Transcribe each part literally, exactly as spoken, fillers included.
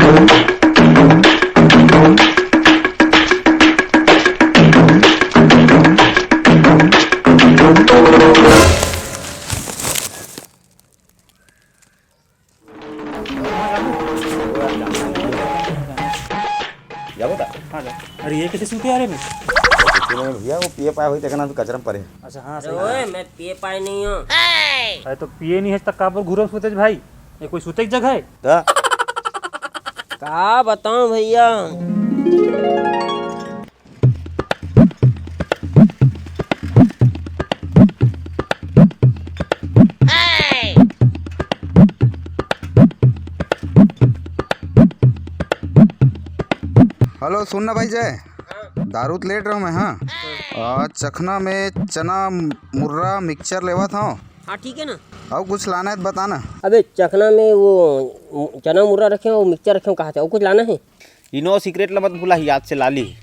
जाबो त? हाँ, जा। अरे, ये कैसे सूते आ रहे में? कुछ नहीं भैया, वो पिए पाए हुई, देखना तो कचरा में पड़े। अच्छा, हाँ, अरे सही ओए, है। मैं पिए पाए नहीं हूँ। अरे, तो पिए नहीं है, तक काबर घूरो सूते भाई? ये कोई सूते की जगह है? त? का बताऊं भैया? हेलो, सुन ना भाई जय, दारू त लेट रहो मैं, हाँ। आ, चखना में चना, मुर्रा, मिक्सचर लेवत हूँ। हाँ, ठीक है ना। अउ कुछ लाना है त बता ना। अबे, चखना में वो चना मुर्रा रखे हो, मिक्सचर रखे हो, कहा थे, अउ कुछ लाना है? इनो सिगरेट ल मत भुला, याद से ला ली।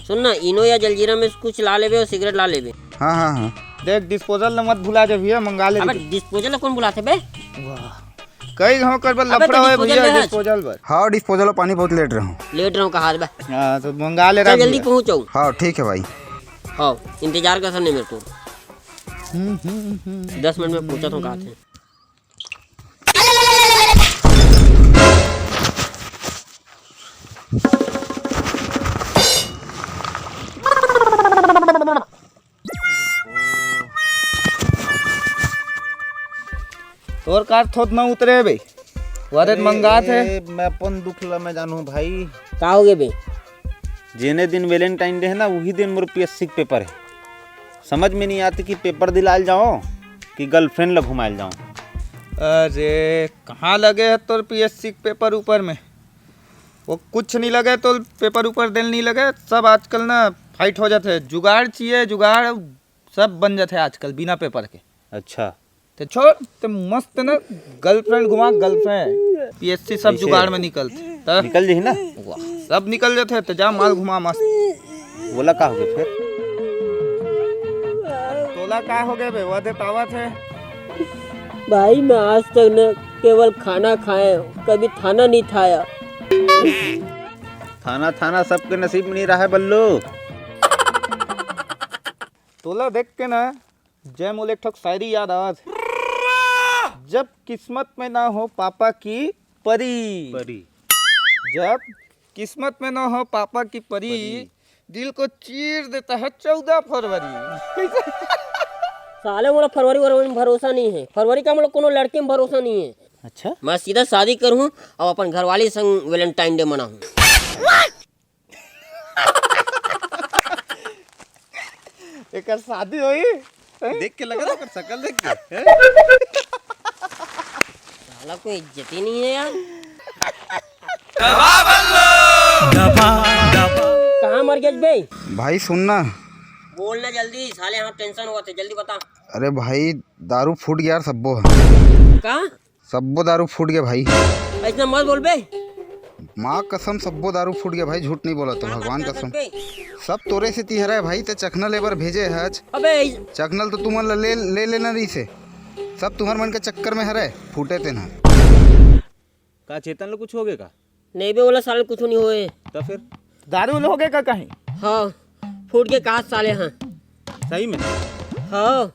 सुन ना, इनो या जलजीरा में कुछ ला लेबे अउ सिगरेट ला लेबे। हाँ, हाँ, हाँ। देख, डिस्पोजल ल मत भुला जब भैया, मंगा ले अबे, दीदी। डिस्पोजल ल कौन बुलाथे बे? वाह, कई घाव कर बर अबे, लफड़ा तो होए डिस्पोजल भैया, ले आज। डिस्पोजल बर। हाँ, डिस्पोजल पानी बहुत लेट रहूँ। लेट रहूँ कहा बे। हाँ, तो मंगा ले चल, रहा जल्दी भैया। पहुँचो। हाँ, ठीक है भाई। हाँ, इंतजार कर सर नहीं मेरे को। हम्म, हम्म, हम्म। दस मिनट में पहुँचा तो कहा थे। तोर कार थोत न उतरे बे, वादत अरे, मंगात है। मैं अपन दुख ला मैं जानू भाई। का हो गए बे? जेने दिन Valentine Day है ना, वही दिन मोर पीएससी के पेपर है। समझ में नहीं आती कि पेपर दिलाल जाओ कि गर्लफ्रेंड ला घुमाएल जाओ। अरे, कहाँ लगे है तोर पीएससी के पेपर ऊपर में? वो कुछ नहीं लगे तो पेपर ऊपर देल नहीं लगे। सब आजकल ना फाइट हो जाते हैं। जुगाड़ चाहिए, जुगाड़, सब बन जाते हैं आजकल बिना पेपर के। अच्छा। ते छोड़, ते मस्त ना गर्लफ्रेंड घुमा, गर्लफ्रेंड। पीएससी सब ऐसे जुगाड़ में निकलते। त निकल जही ना? वाह, सब निकल जाते, ते जा माल घुमा मस्त। बोला का हो गया फिर? तोला का हो गया बे? वो दे तावा थे। भाई, मैं आज तक न केवल खाना खाया हूँ, कभी थाना नहीं थाया। थाना, थाना सबके नसीब में नहीं रहा है बल्लू। तोला देख के ना जय मोला एक ठक शायरी याद आवत हे। जब किस्मत में ना हो पापा की परी, परी। जब किस्मत में ना हो पापा की परी, परी। दिल को चीर देता है चौदह फरवरी। साले मोला फरवरी वरवरी में भरोसा नहीं है, फरवरी का मोला कोनो लड़की में भरोसा नहीं है। अच्छा। मैं सीधा शादी करूँ और अपन घरवाली संग Valentine Day मनाऊँ। एकर शादी होई? देख के लगा था, एकर शकल देख के, हैं? साला कोई इज्जत ही नहीं है यार। कहाँ मर गया बे? भाई सुन ना। बोल ना जल्दी, साले यहाँ tension होवत हे, जल्दी बता। अरे भाई, दारू फूट गया यार, सब्बो। का? सब्बो दारू फूट गया भाई। ऐसा मत बोल बे। माँ कसम, सब्बो दारू फूट गया भाई, झूठ नहीं बोला तो, भगवान कसम। सब तोरे से तिहरा है भाई, ते चखना लेबर भेजे है आज। अबे, चखना ल तो तुमन ला ले, ले लेना रही से, सब तुम्हर मन के चक्कर में हरे, फूटे तेन ह। का चेतन ला कुछ हो गया का? नहीं बे, ओला साले कुछ नहीं होए। तो फिर? दारू ल हो गया का कहीं? हाँ, फूट के कहा साले, हाँ। सही में? हाँ।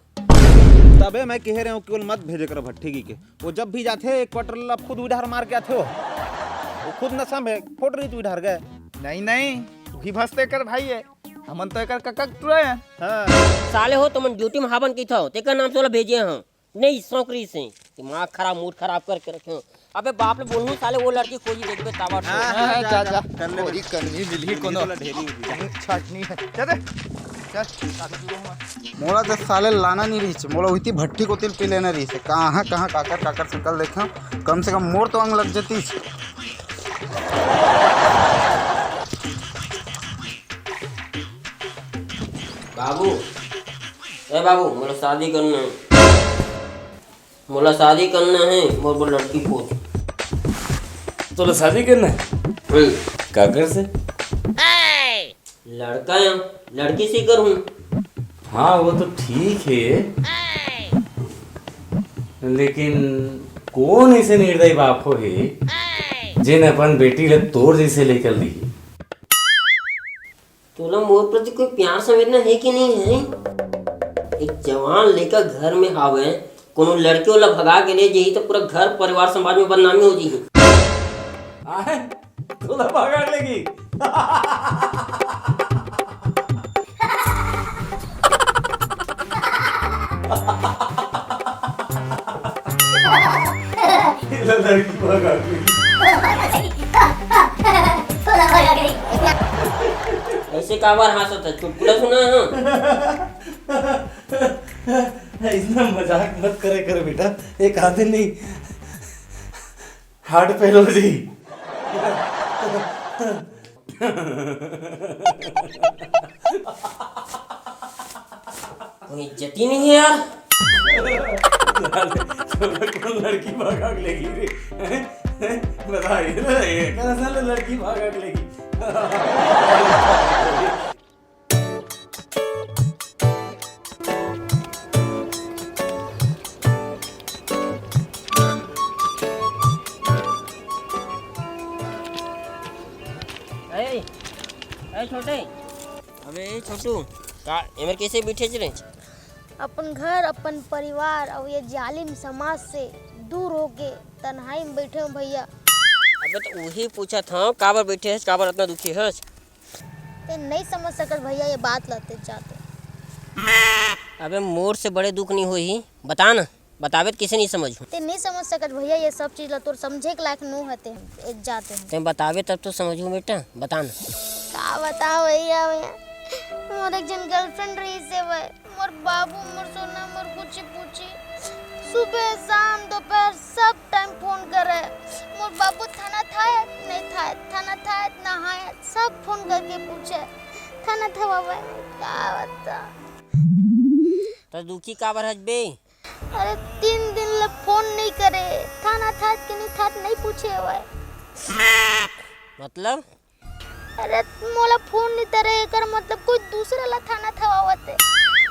तबे मैं कह रहे हूँ कि ओला मत भेजे कर भट्ठी की के। वो जब भी जाथे, एक quarter ला खुद उधार मार के आथे हो। वो खुद नशा में फोट रही थी उधार गए। नहीं, नहीं, तू ही भस तेकर भाई है। हमन तो एकर कका टुरा है। हाँ। साले हो, तुमन duty में हावन की था, तेकर नाम से ओला भेजे हूँ। नहीं, शौक रही से। दिमाग खराब, mood खराब करके रखे हो। अबे बाप ले बोलूं, साले वो लड़की खोजी देखबे, तावा हाँ, ठोक। हाँ, हाँ, जा, जा, जा, जा। कर ले। खोजी करनी मिलही कोनो। चटनी है। चल रे। चल, शादी शुरू हुआ। मोला तो साले लाना नहीं रही, मोला उहिती भट्ठी कोती ल पी लेना रही। कहाँ, कहाँ, काकर, काकर शकल देखा, कम से कम मोर तो अंग लग जाती। बाबू, ए बाबू, मोला शादी करना है। मोला शादी करना है, मोर बर लड़की खोज। तोला शादी करना है? हम्म। काकर से? लड़का है, लड़की से करूँ। हाँ, वो तो ठीक है, लेकिन कौन ऐसे निर्दयी बाप हो है जेन अपन बेटी ल तोर जइसे लइका ल दिही। तोला मोर प्रति कोई प्यार संवेदना हे कि नहीं हे? एक जवान लइका घर में हावय, कोनो लड़की ओला भगा के ले जही, त पूरा घर परिवार समाज में बदनामी हो जही। आय, तोला भगा के लेगी। ये लड़की भगा के लेगी। अइसे काबर हाँसत हे? चुटकुला सुना हे ना? अइसना मजाक मत करे कर बेटा, एक आदमी नहीं, heart fail हो जी। कोई इज्जत ही नहीं है यार। साले, तोला कोन लड़की भगा के लेगी रे? हैं? हैं? बता, ये ना, ये कौन सा लड़की भगा के लेगी? ए, ए छोटे। अबे ए छोटू, का एमेर कैसे बैठे रे? अपन घर, अपन परिवार अउ ये जालिम समाज से दूर होके तन्हाई में बैठे हूँ भैया। अबे तो उही पूछत हूँ, काबर बैठे हस, काबर अतना दुखी हस? ते नहीं समझ सकत भैया ये बात ला ते जाते। अबे मोर से बड़े दुख नहीं होही, बता ना। बताबे त किसे नहीं समझू। ते नहीं समझ सकत भैया, ये सब चीज ला तोर समझे के लायक नो हते, ए, जाते हैं। ते बताबे तब तो समझू बेटा, बता ना। का बताओ भैया, भैया, मोर एक जन girlfriend रही से भाई, मोर बाबू, मोर सोना, मोर कुची पूछी, सुबह, शाम, दोपहर सब time phone करे। मोर बाबू थाना था, नहीं था, थाना था, नहाए, सब phone करके पूछे, थाना था बाबा, का बता। तो दुखी काबर हस बे? अरे, तीन दिन ले phone नहीं करे, थाना थात के नहीं थात नहीं पूछे हवय। मतलब? अरे, मोला phone नहीं करे, एकर मतलब कोई दूसरा ला थाना थवावत हे।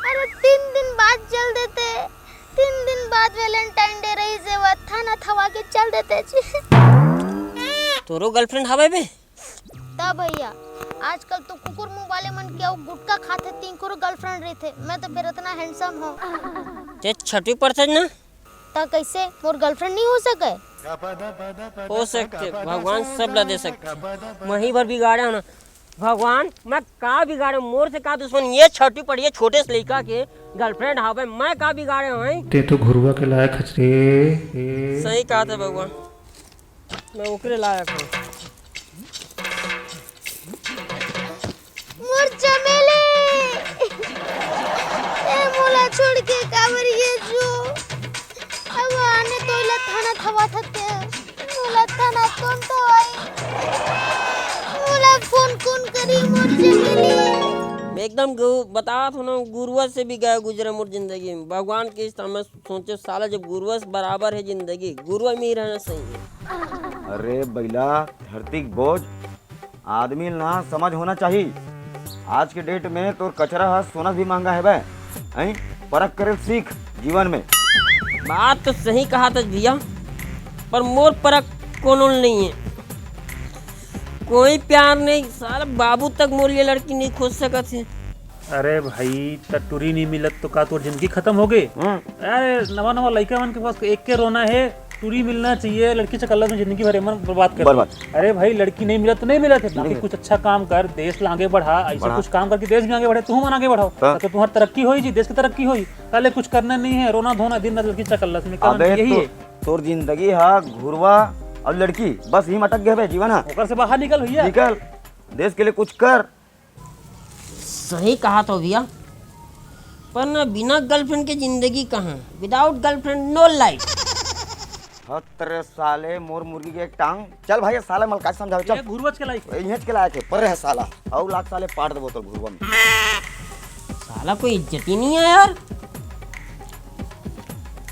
अरे, तीन दिन बाद चल देते, तीन दिन बाद Valentine Day रही से, वो थाना थवा के चल देते जी। तोरो girlfriend हवे बे? त भैया, आजकल तो कुकुर मुंह वाले मन के अउ गुटखा खाथे, तिंकरो girlfriend रहिथे। मैं तो फिर इतना handsome हूँ। ते छठवीं पढ़थस ना? त कैसे मोर girlfriend नहीं हो सके? हो सकथे, भगवान सब ला दे सकथे। मही भर बिगाड़े हो ना। भगवान, मैं का बिगाड़े? मोर से का दुश्मन? ये छठवीं पढ़िए, छोटे से लइका के girlfriend हावे, मैं का बिगाड़े हूँ? ते तो घुरुआ के लायक हच रे। सही कहा था भगवान। मैं ओकरे लायक हूँ। मोर चमेली, ए मोला छोड़ के काबर ये जो अब आने तो इला थाना थवा थते, मोला थाना कौन थवाई, मोला phone कौन करी मोर चमेली। मैं एकदम गु-, बतात हूँ ना, गुरुआ से भी गया गुजरा मोर जिंदगी में। भगवान के इस समय सोचे साला, जब गुरुआ से बराबर है जिंदगी, गुरुआ में ही रहना सही है। अरे बैला, धरती के बोझ, आदमी ना समझ होना चाहिए। आज के date में तोर कचरा ह सोना भी महंगा है बे, हैं? परख करे सीख जीवन में। बात तो सही कहा था भैया, पर मोर परख कोनो नहीं है, कोई प्यार नहीं। साला बाबू तक मोर लिए लड़की नहीं खोज सकत है। अरे भाई, त टुरी नहीं मिलत तो का तोर जिंदगी खत्म हो गई? हम्म। अरे नवा नवा लइका मन के पास एक के रोना है, टुरी मिलना चाहिए, लड़की चकल्लस में जिंदगी भर एमन बर्बाद कर। बर्बाद। अरे भाई, लड़की नहीं मिलत तो नहीं मिलत है, बाकी नहीं। कुछ अच्छा काम कर, देश ला आगे बढ़ा, ऐसा बढ़ा। कुछ काम करके देश भी आगे बढ़े, तुम मन आगे बढ़ाओ। हाँ। तो तुम्हारी तरक्की होई जी, देश की तरक्की होई। साले कुछ करना नहीं है, रोना धोना, दिन रात लड़की चकल्लस में, काम अबे यही तो है। तोर जिंदगी हा घुरवा और लड़की, बस यही में अटक गए बे जीवन हा। ओकर से बाहर निकल भैया। निकल, देश के लिए कुछ कर। सही कहा तो भैया, पर ना बिना girlfriend के जिंदगी कहाँ? Without girlfriend, no life। हत रे साले, मोर मुर्गी के एक टांग। चल भाई, साला मलकाज समझावे, चल। ये घुरवच के लायक है। इहेंच के लायक है, पर है साला। औ लाख साले पाट देबो तोर घुरवा में। साला कोई इज्जत ही नहीं है यार।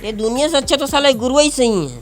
ये दुनिया से अच्छा तो साला ये गुरुआ ही सही है।